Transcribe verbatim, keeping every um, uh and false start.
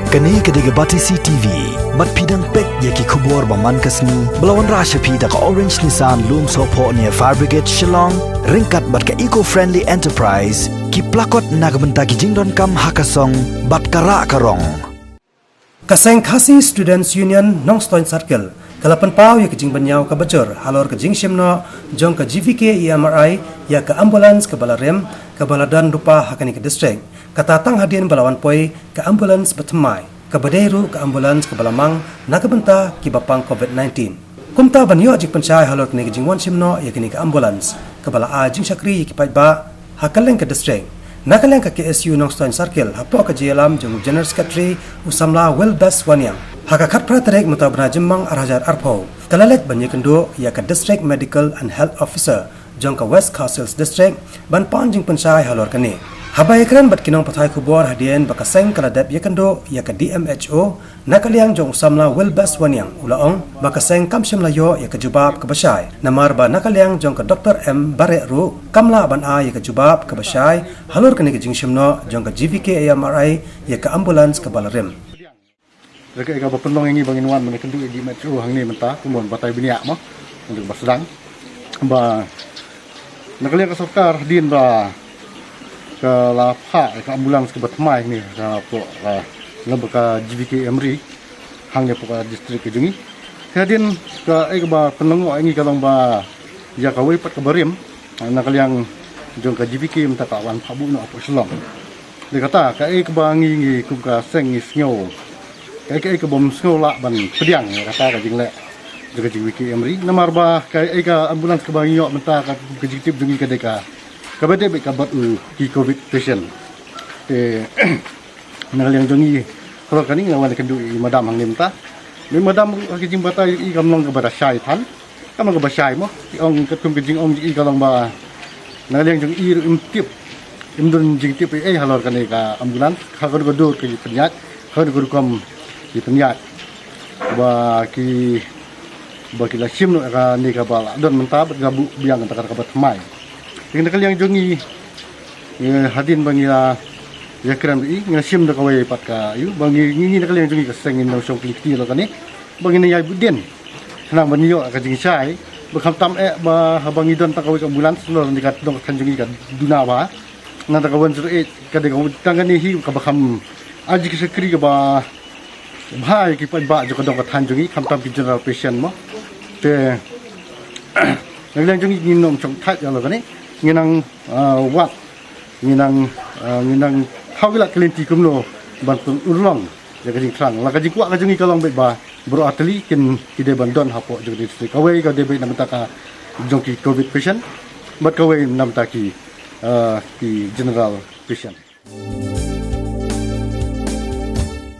Kane ka dei ka Batesi T V. Bad phi dang peit ïa ki khubor ba man ka sngi ba la wanrah sha phi da ka Orange Nissan Lumsohphoh near Fire Brigade Shillong, ryngkat bad ka Eco Friendly Enterprise, ki plakot na ka bynta ki jingdonkam ha ka song bad ka rah ka rong. Ka seng Khasi Students Union Nongstoiñ Circle ka la pynpaw ïa ka jingbynñiaw kaba jur halor ka jingshim noh jong ka G V K E M R I ïa ka ambulance kaba la rim, kaba la don lypa ha kane ka district. Kata tang hadien ba la wan poi ka ambulance ba thymmai, kaba dei ruh ka ambulance kaba la mang na ka bynta kiba pang covid nineteen. Kumta ban ïoh jingpynshai halor kane ka jingwan shim noh ïa kane ka ambulance, kaba la ai jingshakri ïa ki paidbah ha kylleng ka district. Na ka liang ka K S U Nongstoiñ Circle, hapoh ka jingïalam jong u General Secretary u samla Wilbes Wanniang, ha ka khatphra tarik mynta u bnai Jymmang ar hajar arphew, ka la leit ban ïakynduh ïa ka District Medical and Health Officer jong ka West Khasi Hills District ban pan jingpynshai halor kane. Haba ïakren bad ki nongpathai khubor hadien ba ka seng ka la dep ïakynduh ïa ka D M H O, na ka liang jong u samla Wilbes Wanniang u la ong ba ka seng kam shym la ïoh ïa ka jubab kaba shai, namar ba na ka liang jong ka Doctor M Bareh ruh kam lah ban ai ïa ka jubab kaba shai halor kane ka jingshim noh jong ka G V K E M R I ïa ka ambulance kaba la rim. Ka, kaba pynlong ïa ngi ba ngin wan ban ïakynduh ïa ka D M H O hangne mynta, kumno batai bniah mo, untuk ba sdang ba na ka liang ka sorkar hadien ba ka la phah ïa ka ambulance kaba thymmai hangne ka pok, ka lem bad ka G V K M R I hangne pok ka district ka jong ngi. Te hadien ka, eh, kaba pynlong ïa ngi ka long ba ïa kawei pat kaba rim na ka liang jong ka G V K mynta ka wan phah buh noh hapoh Shillong. Dei kata, kaei kaba ngi, ngi kum ka seng ngi sngew, kaei, kaei kabym sngew lah ban pdiang ïa kata ka jingleh jong ka G V K M R I, namar ba kaei ka ambulance kaba ngi ïoh mynta ka, ka jingtip jong ngi ka dei ka, kaba dei beit ka bad u ki covid patient. Te na ka liang jong ngi halor kane nga wan ïakynduh ïa i madam hangne mynta. Ïa i madam, ka jingbatai i kam long kaba da shai than, kam long kaba shai mo. I ong katkum ka jingong i ka long ba na ka liang jong i ruh im tip, im don jingtip ei ei halor kane ka ambulance, ha kano ka dur ka jingpynïaid, ha kano ka rukom jingpynïaid. Ba ki, ba ki la shim noh kane kaba la don mynta bad ka buh biang kata kaba thymmai. Te na ka liang jong ngi, eh, hadien ba ngi la ïakren bad i, ngi la shim da kawei pat ka, ïa u, ba ngi, ngi, ngi na ka liang jong ngi ka seng ngin ym shong kylli kti halor kane, ba ngin ïai bud dien khnang ban ïoh ka jingshai, ba khamtam eh ba haba ngi don tang kawei ka ambulance, halor kane ka dong ka thaiñ jong ngi ka duna bha. Nangta ka one zero eight ka dei ka tang kane hi kaba kham ai jingshakri kaba bha ïa ki paidbah jong ka dong ka thaiñ jong ngi, khamtam ki general patient mo. Te na ka liang jong ngi ngin ym shong thait halor kane, ngin nang, ah, wad, ngin nang, ah, ngin nang thaw ki lad ki lynti kumno ban pynurlong ïa ka jingthrang. La ka jingkwah ka jong ngi ka long beit ba baroh artylli kin, ki dei ban don hapoh jong ka district. Kawei ka dei beit na bynta ka jong ki covid patient, bad kawei na bynta ki, ah, ki general patient.